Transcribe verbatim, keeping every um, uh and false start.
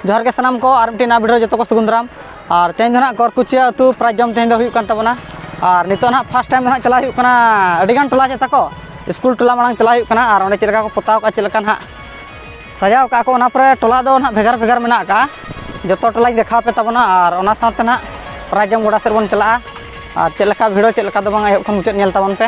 ᱡᱚᱦᱟᱨ ᱜᱮ ᱥᱟᱱᱟᱢ ᱠᱚ, ᱟᱨ ᱢᱤᱫᱴᱮᱱ ᱱᱟᱣᱟ video ᱡᱚᱛᱚ ᱠᱚ ᱥᱟᱹᱜᱩᱱ ᱫᱟᱨᱟᱢ᱾ ᱟᱨ ᱛᱮᱦᱮᱧ ᱫᱚ ᱱᱟᱦᱟᱜ ᱠᱚᱨᱠᱩᱪᱤᱭᱟᱹ ᱟᱹᱛᱩ prize ᱡᱚᱢ ᱛᱮᱦᱮᱧ ᱫᱚ ᱦᱩᱭᱩᱜ ᱠᱟᱱ ᱛᱟᱵᱚᱱᱟ᱾ ᱟᱨ ᱱᱤᱛᱚᱜ ᱱᱟᱦᱟᱜ first time ᱫᱚ ᱱᱟᱦᱟᱜ ᱪᱟᱞᱟᱜ ᱦᱩᱭᱩᱜ ᱠᱟᱱᱟ ᱟᱹᱰᱤᱜᱟᱱ ᱴᱚᱞᱟ ᱪᱮᱛᱟ ᱠᱚ, ᱥᱠᱩᱞ ᱴᱚᱞᱟ ᱢᱟᱲᱟᱝ ᱪᱟᱞᱟᱜ ᱦᱩᱭᱩᱜ ᱠᱟᱱᱟ᱾ ᱟᱨ ᱚᱸᱰᱮ ᱪᱮᱫ ᱞᱮᱠᱟ ᱠᱚ ᱯᱚᱛᱟᱣ ᱠᱟᱜᱼᱟ, ᱪᱮᱫ ᱞᱮᱠᱟ ᱱᱟᱦᱟᱜ ᱥᱟᱡᱟᱣ ᱠᱟᱜᱼᱟ ᱠᱚ, ᱚᱱᱟ ᱯᱚᱨᱮ ᱴᱚᱞᱟ ᱫᱚ ᱱᱟᱦᱟᱜ ᱵᱷᱮᱜᱟᱨ ᱵᱷᱮᱜᱟᱨ ᱢᱮᱱᱟᱜ ᱟᱠᱟᱫᱼᱟ᱾ ᱡᱚᱛᱚ ᱴᱚᱞᱟᱧ ᱫᱮᱠᱷᱟᱣ ᱯᱮ ᱛᱟᱵᱚᱱᱟ᱾ ᱟᱨ ᱚᱱᱟ ᱥᱟᱶᱛᱮ ᱱᱟᱦᱟᱜ prize ᱡᱚᱢ ᱜᱚᱰᱟ ᱥᱮᱫ ᱵᱚᱱ ᱪᱟᱞᱟᱜᱼᱟ᱾ ᱟᱨ ᱪᱮᱫ ᱞᱮᱠᱟ ᱵᱷᱤᱲ, ᱪᱮᱫ ᱞᱮᱠᱟ ᱫᱚ ᱵᱟᱝ, ᱮᱦᱚᱵ ᱠᱷᱚᱱ ᱢᱩᱪᱟᱹᱫ ᱧᱮᱞ ᱛᱟᱵᱚᱱ ᱯᱮ᱾